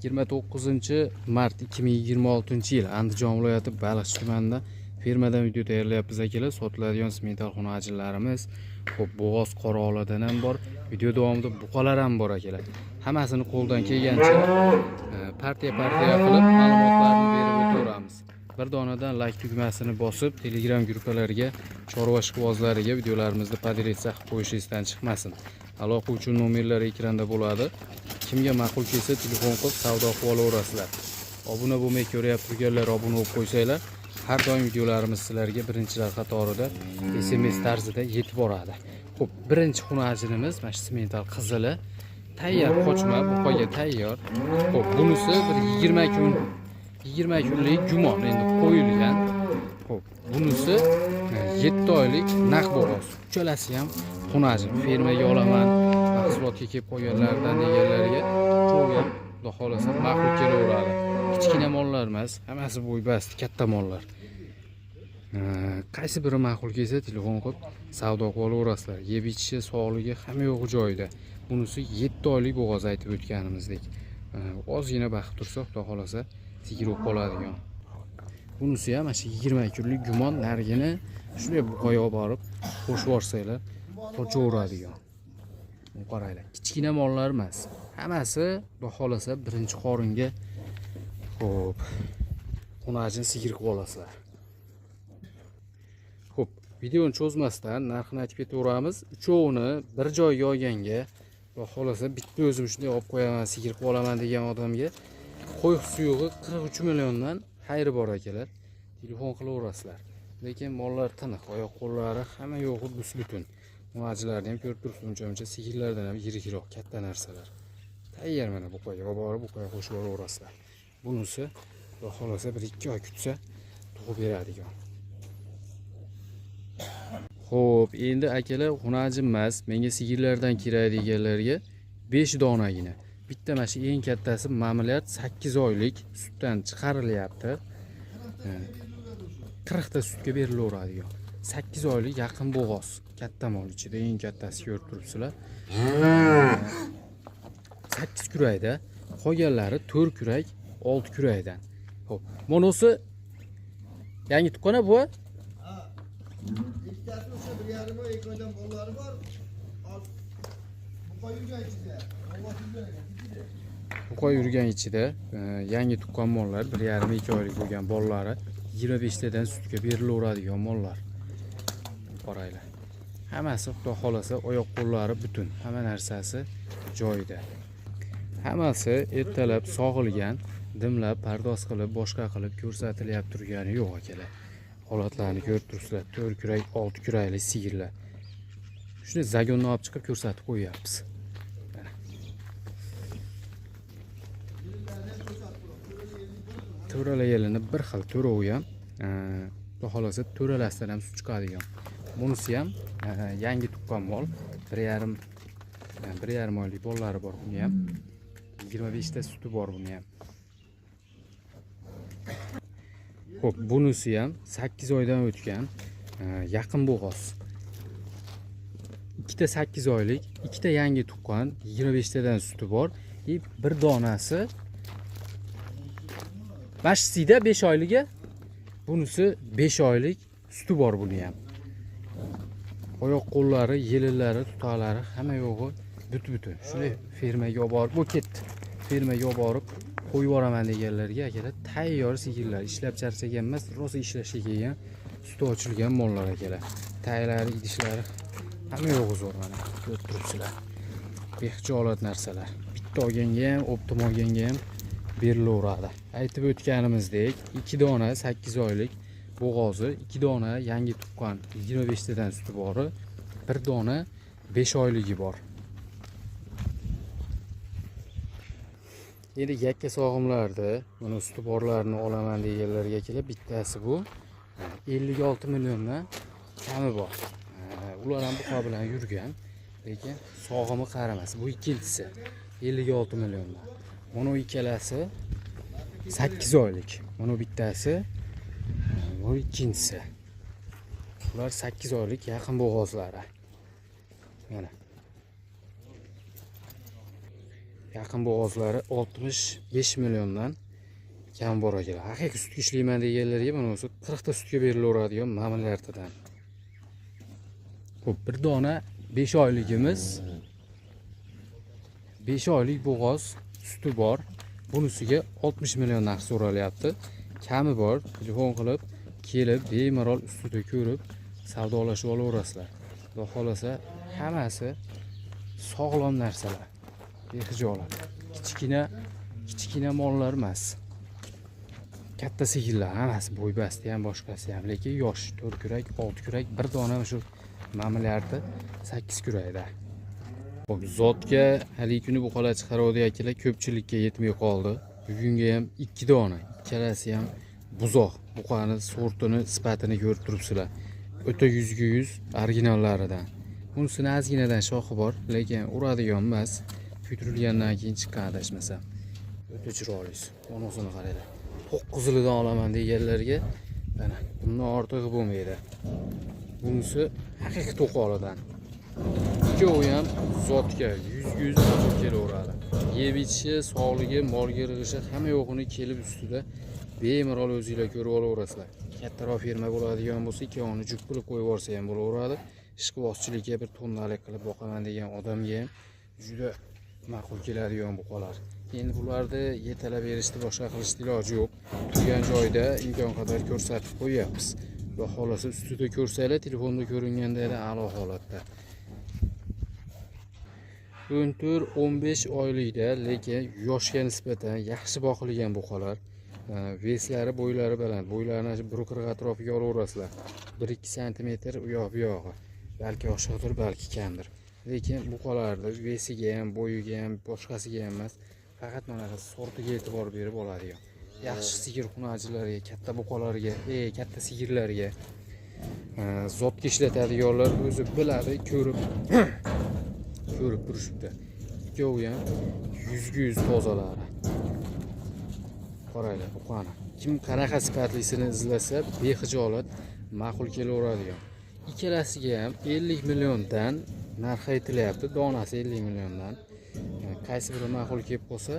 29 mart 2026-yil Andijon viloyati Baliqchi tumanida fermadan video tayyorlayapmiz akalar. Sotiladigan simental xunajinlarimiz, xo'p, bo'g'oz qorolidan ham bor. Video davomida buqalar ham bor akalar. Hammasini qo'ldan kelgancha partiya partiya qilib ma'lumotlarni berib o'taveramiz. Bir donadan like tugmasini bosib, Telegram guruhlariga, chorva ishqibozlariga videolarimizni поделиться qilib qo'yish esdan chiqmasin. Aloqa uchun nomerlar ekranda bo'ladi. Kimga ma'qul kelsa, telefon qilib savdo qilib olaverasizlar. Obuna bo'lmay ko'ryapti turganlar obuna bo'lib qo'ysanglar, har doim videolarimiz sizlarga birinchilar qatorida SMS tarzida yetib boradi. Xo'p, birinchi xunajinimiz mana shu simental qizili, tayyor qochma, buqaga tayyor. Xo'p, bunisi bir 20 kun, 20 kunlik gumon endi qo'yilgan. Xo'p, bunisi 7 oylik naq bo'g'oz. Uchalasi ham xunajin. Fermaga olaman, mahsulotga kelib qolganlardan deganlarga cho'g' ham xudo xohlasa ma'qul kelaveradi. Kichkina mollar emas, hammasi bo'ybasti katta mollar. Qaysi biri ma'qul kelsa, telefon qilib savdo qilib olaverasizlar. Yeb ichishi, sog'ligi, hamma yo'g'i joyida. Bunisi 7 oylik bo'g'oz, aytib o'tganimizdek. Ozgina baqib tursa, xudo xohlasa sigir bo'lib qoladigan. Bunisi ham mana shu 20 kunlik gumon, narigini shunday buqaga olib borib qo'shib yuborsanglar, qochaveradigan. Buni qaranglar, kichkina mollar emas. Hammasi xudo xohlasa birinchi qoringa, xo'p, xunajin sigir qilib olasizlar. Xo'p, videoni cho'zmasdan narxini aytib ketaveramiz. Uchovini bir joyga olganga, xudo xohlasa bitta o'zim shunday olib qo'yaman, sigir qilib olaman degan odamga qo'y suyug'i 43 milliondan xayri bor akalar. Telefon qilaverasizlar. Lekin mollar tiniq, oyoq qo'llari hamma yo'g'i bus butun. Muajilarni ham ko'rib turibsiz, uncha muncha sigirlardan ham yirikroq katta narsalar. Tayyor mana buqaga olib borib, buqaga qo'shib yuboraverasizlar. Bunisi xudo xohlasa 1-2 oy kutsa tug'ib beradigan. Xo'p, endi akalar, xunajin emas, menga sigirlardan kerak deganlarga 5 donagina. Bitta mana shu eng kattasi ma'muriyat 8 oylik, sutdan chiqarilyapti. 40 ta sutga berilaveradigan. 8 oylik yaqin bo'g'oz. Katta mol ichida eng kattasi, ko'rib turibsizlar. 8 kurakda, qolganlari 4 kurak, 6 kurakdan. Xo'p, monosi yangi tuqqan bu? Ikkitasi o'sha 1,5 oy, 2 oydan bolalari bor. Buqa yurgan ichida. Olloh yurgan ekan, ichida. Buqa yurgan ichida, yangi tuqqan mollar, 1,5-2 oylik bo'lgan bolalari 25 tadan sutga berilaveradigan mollar. Qaranglar. Hammasi xudo xohlasa oyoq qo'llari butun, hamma narsasi joyida. Hammasi ertalab sog'ilgan, dimlab, pardoz qilib, boshqa qilib ko'rsatilyapti turgani yo'q akalar. Holatlarni ko'rib turibsizlar. 4 kurak, 6 kurakli sigirlar. Shuni загон ni olib chiqib ko'rsatib qo'yyapmiz. Mana. To'rala yelini bir xil, to'rovi ham, xudo xohlasa to'ralasidan ham sut chiqadigan. Bunisi ham yangi tuqqan mol, 1,5 oylik bolalari bor buni ham. 25 ta suti bor buni ham. Xo'p, bunisi ham 8 oydan o'tgan, yaqin bo'g'oz. Ikkita 8 oylik, ikkita yangi tuqqan, 25 tadan suti bor. И bir donasi Mashisida 5 oyligi, bunisi 5 oylik, suti bor buni ham. Oyoq qo'llari, yelinlari, tutalari, hamma yo'g'i but-butun. Shunday fermaga olib borib, bu ketdi. Fermaga olib borib qo'yib yuboraman deganlarga akalar, tayyor sigirlar, ishlab charchagan emas, rosa ishlashga kelgan, suti ochilgan mollar akalar. Taylari, idishlari, hamma yo'g'i zo'r, mana ko'rib turibsizlar. Behijolat narsalar. Bitta olganga ham, оптом olganga ham berilaveradi. Aytib o'tganimizdek, 2 dona 8 oylik bo'g'ozi, 2 dona yangi tuqqan 25 tadan suti bori, bir dona 5 oyligi bor. Endi yakka sog'imlarni, buni suti borlarini olaman deganlarga kelib, bittasi bu 56 milliondan kami bor. Ular ham buqa bilan yurgan, lekin sog'imi qaramas. Bu ikkinchisi 56 milliondan. Buni ikkalasi 8 oylik. Buni bittasi, bu ikkinchisi. Bular 8 oylik yaqin bo'g'ozlari. Mana. Yaqin bo'g'ozlari 65 milliondan kam bor akalar. Haqiqiy sutga ishlayman deganlarga mana o'zi 40 ta sutga berilaveradigan mamilartidan. Xo'p, bir dona 5 oyligimiz. 5 oylik bo'g'oz suti bor. Bunisiga 60 million narx so'ralyapti. Kami bor, telefon qilib, kelib bemalol ustida ko'rib savdolashib olaverasizlar. Xudo xolasa hammasi sog'lom narsalar. Behijolat. Kichkina mollar emas. Katta sigirlar hammasi bo'ybasti ham boshqasi ham, lekin yosh 4 kurak, 6 kurak, bir dona shu mamilardi 8 kurakda. Xo'p, zotga haligi kuni buqalar chiqaruvdi akalar, ko'pchilikka yetmay qoldi. Bugunga ham 2 dona, ikkalasi ham buzoq. Buqani sortini, sifatini ko'rib turibsizlar. O'ta 100ga 100 originallaridan. Bunisini ozginadan shoxi bor, lekin uradigan emas. Kuydirilgandan keyin chiqqan adashmasam. O'ta chiroylisi. Onosini qaranglar. To'q qizilidan olaman deganlarga mana bundan ortig'i bo'lmaydi. Bunisi haqiqiy to'qolidan. Ikkovi ham zotga 100ga 100 kelaveradi. Yeb ichishi, sog'ligi, molga irg'ishi hamma yo'g'ini kelib ustida bemalol o'zinglar ko'rib olaverasizlar. Kattaroq ferma bo'ladigan bo'lsa, ikkovini juft qilib qo'yib yuborsa ham bo'laveradi. Ishqibozchilikka bir tonnalik qilib boqaman degan odamga ham juda ma'qul keladigan buqalar. Endi bularni yetalab berishni, boshqa qilishni iloji yo'q. Turgan joyda imkon qadar ko'rsatib qo'yyapmiz. Xudo xolasa ustida ko'rsanglar, telefonda ko'ringanda a'lo holatda. 14-15 oylikda, lekin yoshga nisbatan yaxshi boqilgan buqalar. Veslari, bo'ylari baland. Bo'ylarini 1.40 atrofiga olaverasizlar. 1-2 santimetr u yoq bu yog'i. Balki oshiqdir, balki kamdir. Lekin buqalarni vesiga ham, bo'yiga ham, boshqasiga ham emas, faqat mana sortiga e'tibor berib oladigan. Yaxshi sigir xunachilarga, katta buqalarga, katta sigirlarga zotga ishlatadiganlar o'zi biladi, ko'rib turishibdi. Ikkovi ham 100ga 100 tozalari. Qaranglar, buqani. Kim qanaqa sifatlisini izlasa, behijolat ma'qul kelaveradigan. Ikkalasiga ham 50 milliondan narx aytilyapti, donasi 50 milliondan. Qaysi biri ma'qul kelib qolsa,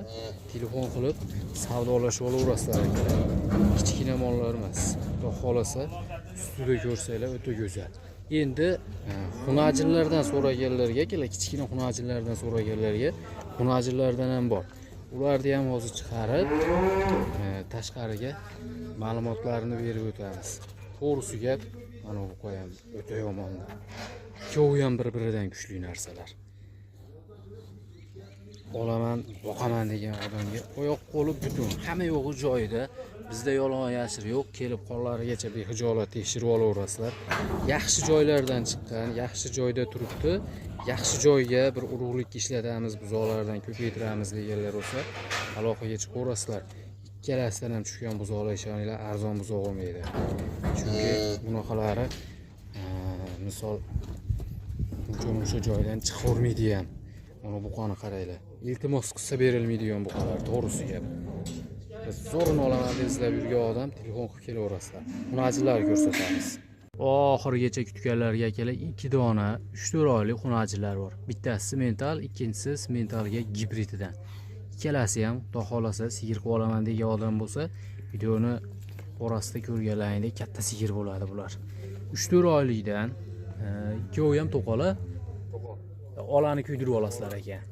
telefon qilib savdolashib olaverasizlar akalar. Kichkina mollar emas. Xudo xolasa ustida ko'rsanglar o'ta go'zal. Endi xunajinlardan so'raganlarga, akalar, kichkina xunajinlardan so'raganlarga xunajinlardan ham bor. Ularni ham hozir chiqarib tashqariga ma'lumotlarini berib o'tamiz. To'g'risi gap, mana bu qo'yam o'ta yomonda. Ikkovi ham bir-biridan kuchli narsalar. Olaman, boqaman degan odamga oyoq qo'li butun, hamma yo'g'i joyida. Bizda yolg'on yashir yo'q, kelib qo'llarigacha behijolat tekshirib olaverasizlar. Yaxshi joylardan chiqqan, yaxshi joyda turibdi. Yaxshi joyga bir urug'lik ishlatamiz, buzoqlardan ko'paytiramiz deganlar bo'lsa, aloqaga chiqaverasizlar. Ikkalasidan ham tushgan buzoqlar ishoninglar, arzon buzoq bo'lmaydi. Chunki bunaqalari misol o'sha joydan chiqavermaydi ham. Mana buqani qaranglar. Iltimos qilsa berilmaydigan buqalar, to'g'risi gap. Biz zo'rini olaman deb izlab yurgan odam telefon qilib kelaverasizlar. Xunachilarni ko'rsatamiz. Oxirigacha kutganlarga akalar 2 dona 3-4 oylik xunachilar bor. Bittasi simental, ikkinchisi simentalga gibrididan. Ikkalasi ham xudo xolasa sigir qilib olaman degan odam bo'lsa, videoni orasida ko'rganlaringdek katta sigir bo'ladi bular. 3-4 oylikdan ikkovi ham to'qola. Olani kuydirib olasizlar ekan.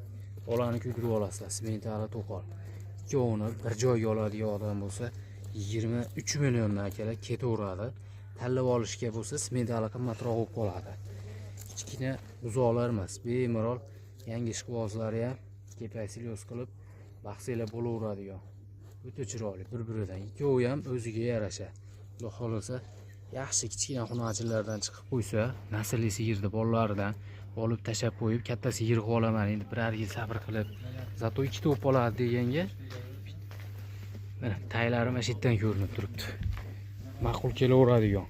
Olani kuydirib olasizlar, simentali to'qol. Ikkovini bir joyga oladigan odam bo'lsa, 23 milliondan akalar ketaveradi. Tanlab olishga bo'lsa, simentali qimmatroq bo'lib qoladi. Kichkina buzoqlar emas, bemalol yangi ishqibozlari ham kepaksilyoz qilib baxsanglar bo'laveradigan. O'ta chiroyli bir-biridan. Ikkovi ham o'ziga yarasha. Xudo xolasa yaxshi kichkina xunachilardan chiqib qo'ysa, naslli sigirni bolalaridan olib tashab qo'yib, katta sigir qilib olaman, endi birar yil sabr qilib, zato ikkita bo'lib qoladi deganga mana taylari mana shu yerdan ko'rinib turibdi. Ma'qul kelaveradigan.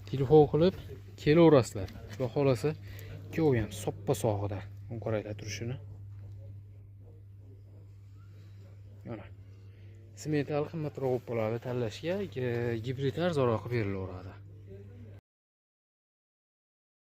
Telefon qilib kelaverasizlar. Xudo xolasa ikkovi ham soppa sog'ida. Uni qaranglar turishini. Mana simental qimmatroq bo'lib qoladi tanlashga, gibrid arzonroq berilaveradi.